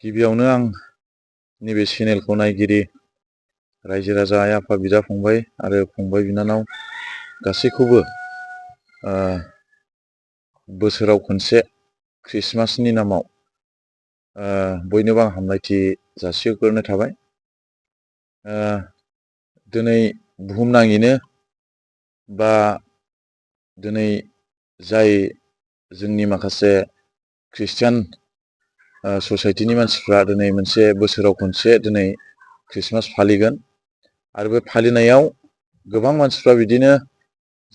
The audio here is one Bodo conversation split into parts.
गिबियावनो आं नैबे चेनेलखौ नायगिरि रायजो राजा आइ आफा बिदा फंबाय आरो फंबाय बिनानाव गासैखौबो बोसोराव खनसे क्रिसमासनि नामाव बयनोबो आं हामलायथि जासिहरग्रोनाय थाबाय। दिनै बुहुमनाङैनो बा दिनै जाय जोंनि माखासे ख्रिस्टियान ससाइटिनि मानसिफ्रा दिनै मोनसे बोसोराव खनसे दिनै क्रिसमास फालिगोन आरो बे फालिनायाव गोबां मानसिफ्रा बिदिनो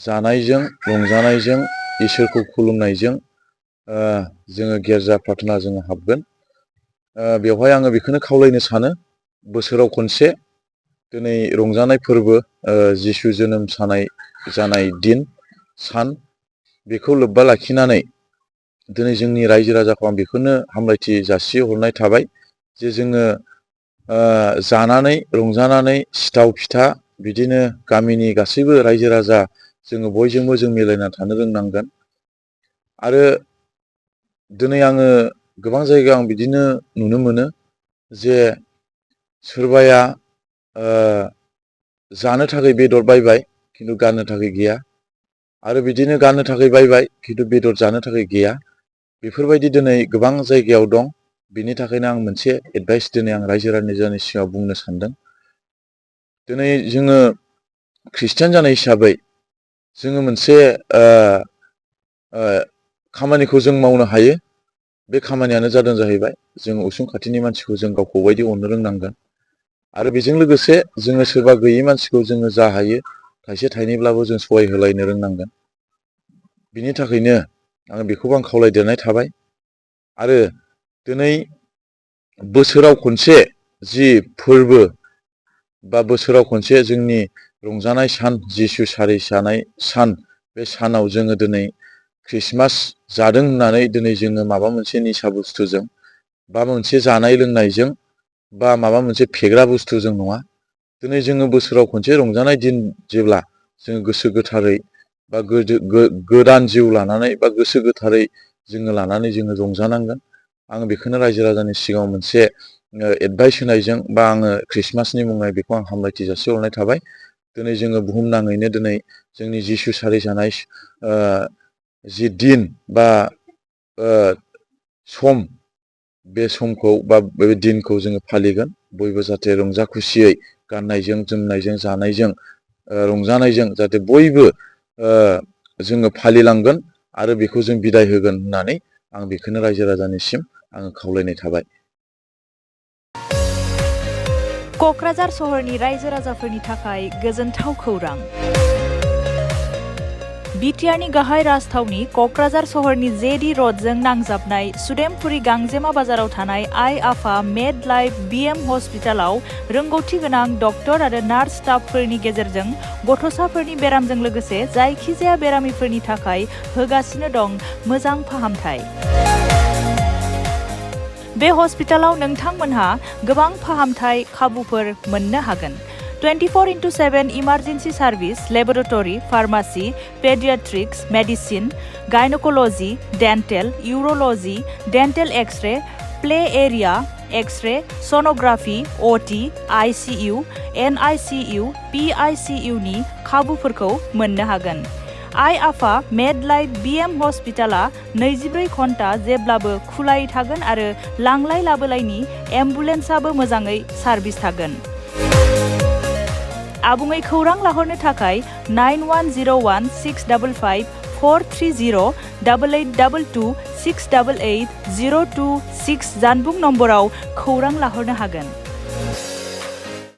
जानायजों रंजानायजों इसोरखौ खुलुमनायजों जोङो गिर्जा प्रार्थना जोङो हाबगोन। बेवहाय आङो बेखौनो खावलायनो सानो, बोसोराव खनसे दिनै रंजानाय फोरबो जिसु जोनोम जानाय दिन सान बेखौ लोब्बा लाखिनानै दिनै जोंनि रायजो राजाखौ आं बेखौनो हामलायथि जासिहरनाय थाबाय जे जोङो जानानै रंजानानै सिथाव फिथा बिदिनो गामिनि गासैबो रायजो राजा जोङो बयजोंबो जों मिलायना थानो रोंनांगोन। आरो दिनै आङो गोबां जायगायाव आं बिदिनो नुनो मोनो जे सोरबाया जानो थाखाय बेदर बायबाय खिन्थु गाननो थाखाय गैया, आरो बिदिनो गाननो थाखाय बायबाय खिन्थु बेदर जानो थाखाय गैया। बेफोरबायदि दिनै गोबां जायगायाव दं। बिनि थाखायनो आं मोनसे एडभाइस दिनै आं रायजो राजानि सिगाङाव बुंनो सानदों। दिनै जोङो ख्रिस्टियान जानाय हिसाबै जोङो मोनसे खामानिखौ जों मावनो हायो। बे खामानियानो जाहैबाय जों उसुं खाथिनि मानसिखौ जों गावखौ बायदि अननो रोंनांगोन। आरो बेजों लोगोसे जोङो सोरबा गैयै मानसिखौ जोङो जा हायो थाइसे थाइनैब्लाबो जों सहाय होलायनो रोंनांगोन। बिनि थाखायनो बेखौबो आं खावलायदेरनाय थाबाय। आरो दिनै बोसोराव खनसे जि फोरबो बा बोसोराव खनसे जोंनि रंजानाय सान जिसु सारिजानाय सान, बे सानाव जोङो दिनै क्रिसमास जादों होननानै दिनै जोङो माबा मोनसे निसा बुस्थुजों बा मोनसे जानाय लोंनायजों बा माबा मोनसे फेग्रा बुस्थुजों नङा। दिनै जोङो बोसोराव खनसे रंजानाय दिन जेब्ला जोङो गोसो गोथारै बा गोदान जिउ लानानै बा गोसो गोथारै जोङो लानानै जोङो रंजानांगोन। आं बेखौनो रायजो राजानि सिगाङाव मोनसे एडभाइस होनायजों बा आङो क्रिसमासनि मुङै बेखौ आं हामलायथि जासिहरनाय थाबाय। दिनै जोङो बुहुमनाङैनो दिनै जोंनि जिसु सारिजानाय जि दिन बा सम, बे समखौ बा बे दिनखौ जोङो फालिगोन। बयबो जाहाथे रंजा खुसियै गाननायजों जोमनायजों जानायजों रंजानायजों जाहाथे बयबो जोङो फालिलांगोन आरो बेखौ जों बिदाय होगोन होननानै आं बेखौनो रायजो राजानिसिम आङो खावलायनाय थाबाय। क'क्राझार सहरनि रायजो राजाफोरनि थाखाय गोजोनथाव खौरां। बिटिआरनि गाहाय राजथावनि क'क्राझार सहरनि जेडि र'डजों नांजाबनाय सुदेमपुरी गांजेमा बाजाराव थानाय आइ आफा मेड लाइफ बिएम हस्पिटालाव रोंगौथि गोनां डक्टर आरो नार्स स्टाफफोरनि गेजेरजों गथ'साफोरनि बेरामजों लोगोसे जायखिजाया बेरामिफोरनि थाखाय होगासिनो दं मोजां फाहामथाय। बे हस्पिटालाव नोंथांमोनहा गोबां फाहामथाय खाबुफोर मोननो हागोन। 24/7 emergency service, laboratory, pharmacy, paediatrics, medicine, gynaecology, dental, urology, dental x-ray, play area, x-ray, sonography, OT, ICU, NICU, PICU नि खाबुफोरखौ मोननो हागोन। आइ आफा मेड लाइफ बिएम हस्पिटाला 24 घन्टा जेब्लाबो खुलायै थागोन आरो लांलाय लाबोलायनि एम्बुलेन्सआबो मोजाङै सार्भिस थागोन। आबुङै खौरां लाहरनो थाखाय 9101 655 430 8822 688 026 जानबुं नम्बराव खौरां लाहरनो हागोन।